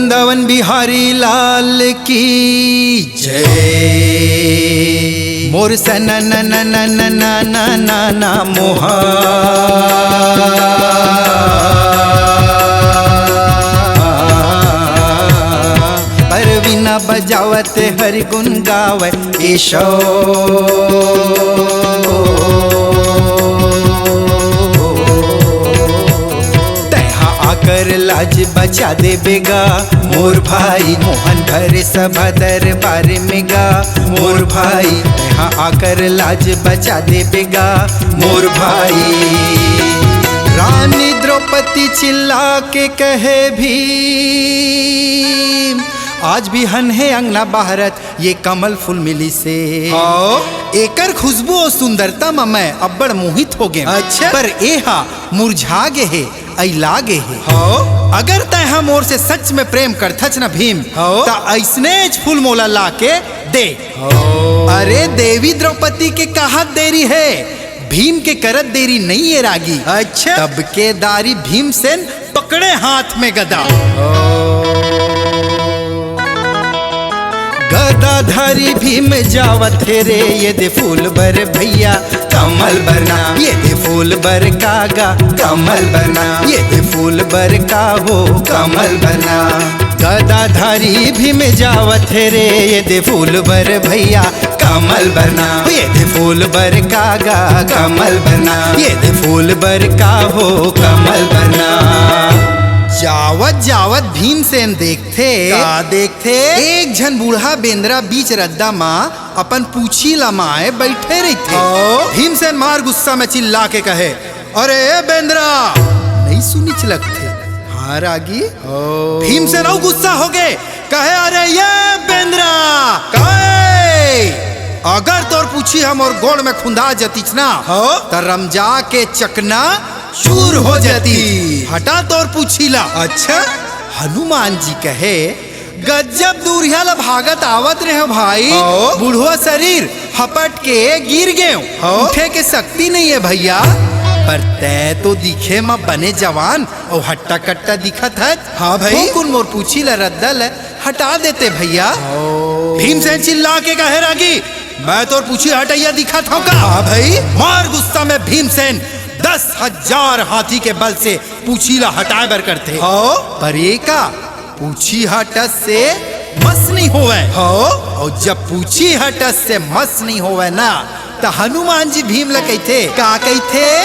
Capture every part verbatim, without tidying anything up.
वृंदावन बिहारी लाल की जय। मोर सननननननननना मोहा, पर वीणा बजावत हरि गुण गावै केशव। तैहा आकर लाज बचा देबे गा मोर भाई, मोहन भरे सभा दरबार में गा मोर भाई। तैहा आकर लाज बचा देबे गा मोर भाई। रानी द्रौपदी चिल्ला के कहे, भीम, आज भी हन हे अंगना बहारत, ये कमल फूल मिली से। हाँ। एकर खुशबू अउ सुंदरता म मैं अब्बड़ मोहित हो गेंव। अच्छा। पर ए हा मुरझा गे हे, अइला गे हे। हाँ। अगर तैं हा मोर से सच में प्रेम करथच न भीम, हाँ। त अइसनेच फूल मोला ला के दे। हाँ। अरे, देवी द्रौपदी के कहत देरी हे, भीम के करत देरी नइ ए रागी। अच्छा। तब के दारी भीमसेन पकड़े हाथ में गदा। गदाधारी भीम जावत हे रे, ये दे फूल बर भैया कमल बर ना, ये दे फूल बर कागा कमल बर ना, ये दे फूल बर का हो कमल बर ना। गदाधारी भीम जावत हे रे, ये दे फूल बर भैया कमल बर ना, ये दे फूल बर कागा कमल बर ना, ये दे फूल बर का हो कमल बर ना। जावत जावत भीमसेन देखथे, का देखथे? एक झन बूढ़ा बेंदरा बीच रद्दा म अपन पूछी लमाए बइठे रहिथे। हाँ। भीमसेन मार गुस्सा में चिल्ला के कहे, "अरे ए बेंदरा!" नइ सुनिच लगथे। हाँ रागी। ओ। भीमसेन अउ गुस्सा होगे, कहे, "अरे ये बेंदरा, काहे? अगर तोर पूछी ह मोर गोड़ में खुंदा जतिच ना, हो? त रमजा के चकना चूर हो जतिच। हटा तोर पूछी ला।" अच्छा। हनुमान जी कहे, "गजब दूरिहा ला भागत आवत रहेंव भाई, हो? बुढ़वा शरीर हपट के गिर गेंव, हो? उठे के शक्ति नइ ए भैया, पर तैं तो दिखे म बने जवान अउ हट्टा कट्टा दिखत हच।" हाँ भाई। थोकुन मोर पूछी ला रद्दा ल हटा देते भैया। ओ। भीमसेन चिल्ला के कहे, "रागी, मैं तोर पूछी हटइया दिखत हंव का?" हाँ भाई। मार गुस्सा में भीमसेन दस हजार हाथी के बल से पूछी ला हटाए बर करथे। हाँ। पर ए का पूछी ह टस से मस नइ होवय। हाँ। अउ जब पूछी ह टस से मस नइ होवय ना, त हनुमान जी भीम ला कहिथे, का कहिथे?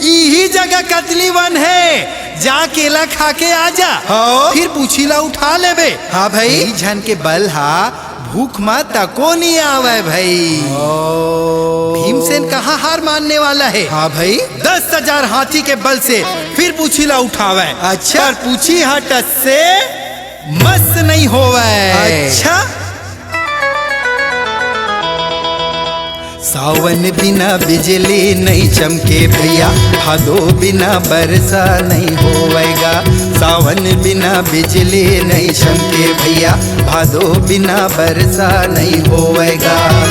इही जगह कदली वन हे, जा केला खा के आ जा। हाँ। फिर पूछी ला उठा लेबे। हाँ भाई। कई झन के बल हा भूख म तको नइ आवय भाई। ओ। भीमसेन कहाँ हार मानने वाला हे? हाँ भाई। दस हजार हाथी के बल से फिर पूछी ला उठावय। अच्छा। पर पूछी ह टस से मस नइ होवय। अच्छा। सावन बिना बिजली नइ चमके भैया, भादो बिना बरसा नइ होवय गा। सावन बिना बिजली नइ चमके भैया, भादो बिना बरसा नइ होवय गा।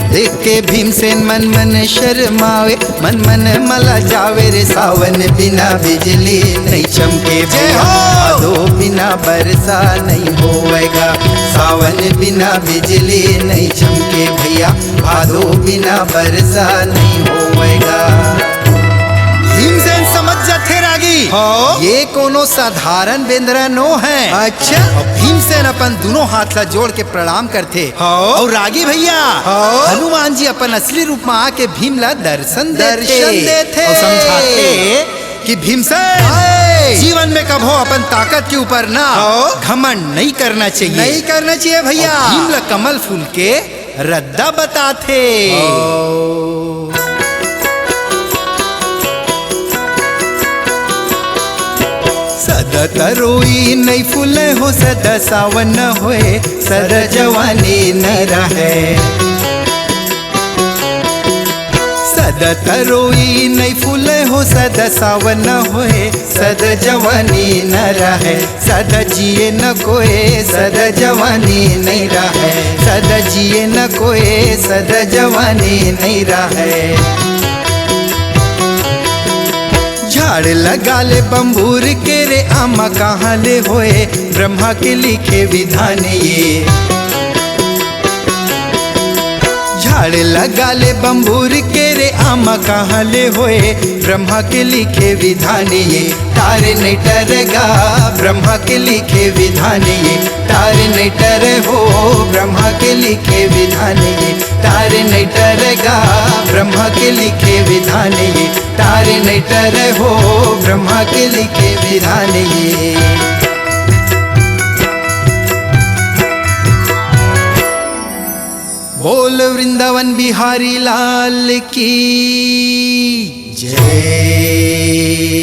देख के भीमसेन मन मन शरमावे, मन मन मला जावे रे। सावन बिना बिजली नइ चमके भैया, जय हो। भादो बिना बरसा नइ होवय गा। सावन बिना बिजली नइ चमके भैया, भादो बिना बरसा नइ होवय गा। भीमसेन समझ जाथे रागी, हाँ। ये कोनो साधारण बेंदरा नो हे। अच्छा। अउ भीमसेन अपन दूनों हाथ ला जोड़ के प्रणाम करथे। हाँ। अउ रागी भैया, हाँ। हनुमान जी अपन असली रूप म आके भीम ला दर्शन देथे। दर्शन देथे। अउ समझाथे कि भीमसेन, हाय। जीवन में कभो अपन ताकत के ऊपर ना, हाँ। घमंड नइ करना चाहिए। नइ करना चाहिए भैया। अउ भीम ला कमल फूल के रद्दा बताथे। ओ। सदा तरोई नइ फूले हो, सदा सावन होए, सदा जवानी न रहे। सदा तरोई नइ फूले हो, सदा सावन होए, सदा जवानी न रहे। सदा जिए न कोए, सदा जवानी नइ रहे। सदा जिए न कोए, सदा जवानी नइ रहे। झा झाड़ लगा ले बम्बूर के रे आमा, कहाँ ले होए ब्रह्मा के लिखे विधान ये। झाड़ लगा ले बम्बूर के रे आमा, कहाँ ले होए ब्रह्मा के लिखे विधान ये। तार नहीं टरेगा ब्रह्मा के लिखे विधान ये। तार नहीं टरे हो ब्रह्मा के लिखे विधान ये। तार नहीं टरेगा ब्रह्मा के लिखे विधान ये। तार नहीं टरे हो ब्रह्मा के लिखे विधान ये। बोल वृंदावन बिहारी लाल की जय।